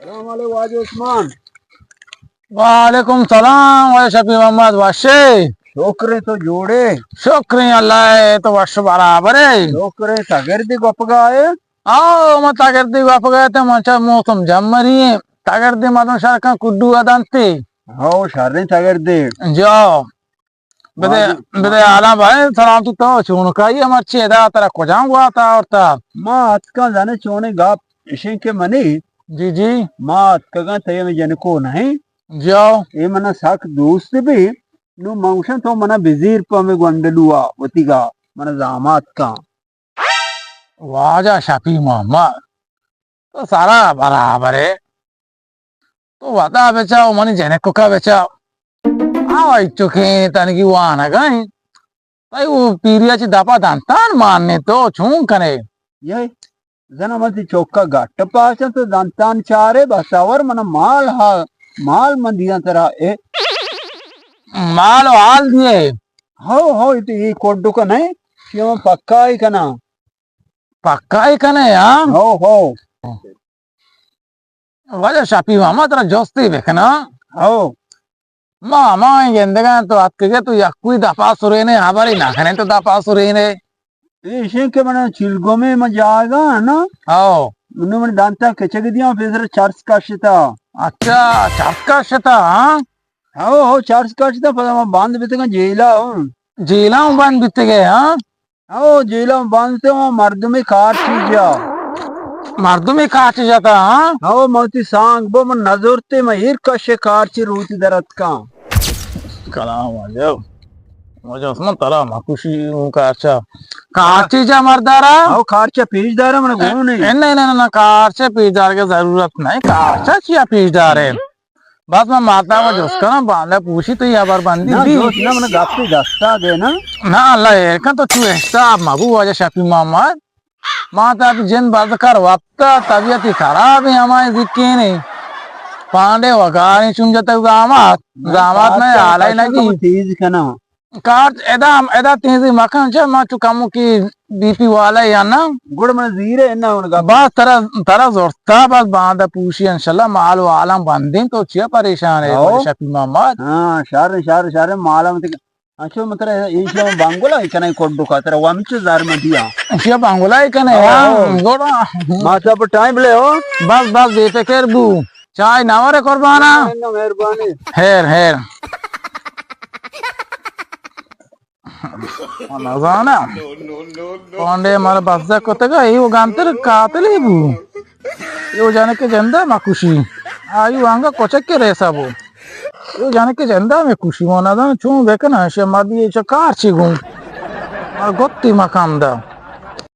سلام علیکم واجہ عثمان۔ وعلیکم سلام واجہ شفیع محمد، وشے؟ شکر ہے، تو جوڑے؟ شکر ہے اللہ ہے، تو وش برابر ہے۔ شکر ہے، تگردی گپ گائے؟ آو، ما تگردی گپ گائے تے من چا موسم جمری ہے۔ تگردی مدن شرکاں کڈو ادنتے۔ ہاو، شریں تگردی۔ جاؤ۔ بدے، واجہ، بدے حالاں بھائی، سلامتی، تو چونکائی؟ مرچی ادا ترا کجام گواتا آورتا؟ ما اتکاں زانے چونے گپ اشیں کہ منی، جی، جی۔ ما اتکگاں تئی ہمے جنکو نہیں۔ جاؤ۔ اے منا سک دوست بی، نو من گوشاں تو منا بزیر پہ ہمے گونڈلوا وتیگا، منا زامات کن۔ واجہ شفیع محمد، تو سارا برابر ہے۔ تو وتا بچا و منی جنکوکا بچا۔ آ ایچوکیں تنگی وانگا ہیں۔ تئی وہ پیریا چی دپا دنتان ماننے تو چون کنے؟ یہ زنا من تی چوکا گٹ پاچا تو دنتان چارے بس اور من مال ہا، مال من دیاں ترا اے۔ مال و حال دیے؟ ہو، ہو، تی یہ کوڈو کا نہیں، یہ من پکا ہی کنا۔ پکا ہی کنے، ہاں؟ ہو، ہو۔ واجہ شفیع محمد، ترا جستے بکناں۔ ہو۔ ما ہمائیں گندگاں تو اتکگے تو یکوئی دپا سرینے، ہبرے نہ کنے تو دپا سرینے۔ ایشیں کہ من چلگومے ما جاگا نا۔ ہو۔ منو من دانتا کچگ دیاں پیسر چرس کشتا۔ اچھا، چرس کشتا، ہاں؟ ہو، ہو، چرس کشتا، پدا ما بند بیتگاں جیلا ہوں۔ جیلا ہوں بند بیتگے، ہاں؟ او جیلا بند تے، او مردمی کارچی جا۔ مردمی کارچی جاتا، ہاں؟ او موتی سانگ بو من نظر تے، من ایر کشے کارچی روتی در اتکاں۔ کلام واجہ۔ واجہ عثمان ترا ما کشی اوں کارچا۔ کارچی جا مردارا؟ او کارچا پیش دارا من گون نہیں۔ نہیں، نہیں، نہیں، کارچا پیش دار کے ضرورت نہیں۔ کارچا چیا پیش دارے؟ بس من ماتا کو جست کناں، باندا پوشی تو یہ ہبر بندی نہ، بی۔ دوست نہ، من گپی دستا دے نا۔ نہ، اللہ ایر کن تو چو حساب مبو واجہ شفیع محمد۔ ماتا بی جن بد کر وقتا، طبیعت خراب ہے ہمائیں ذکینے۔ پانڈے وگاریں چون جتک زامات، نہ، زامات کارچا، میں حالے کارچا نگی۔ تو تیز کنا۔ کارچ ادا، ادا تیزی مکن چہ ما چو کمو کی بی پی والا یا نا۔ گڑ من زیرے نا ان گپ۔ بس ترا، ترا زورتا بس باندا پوشی انشاءاللہ مال و عالم بندیں تو چیا پریشان ہے ہو۔ واجہ شفیع محمد؟ ہاں، شر، شر، شر، مال ہم تک۔ اچھا، من ترا ایشی ہم بانگولا ہی کنائی کوڈو کا ترا وامچو زار من دیا۔ ایشی ہم بانگولا ہی کنے، ہاں، ہاں۔ گوڑا۔ ما تو پر ٹائم لے ہو۔ بس، بس، بے فکر بو۔ چائے نہ ورے قربانا۔ نہ، نہ، مہربانی۔ ہیر، ہیر۔ نزاناں۔ پانڈے مارا بزگ کتگا، اے و گانتر قاتلے بو۔ اے و جنک جندا ما کشی۔ آئی و انگا کچک ریسا بو۔ اے و جنک جندا میں کشی، ما نزاناں چون بکناں، شے مردی چہ کار چی گوں۔ مارا گتی مکان دا۔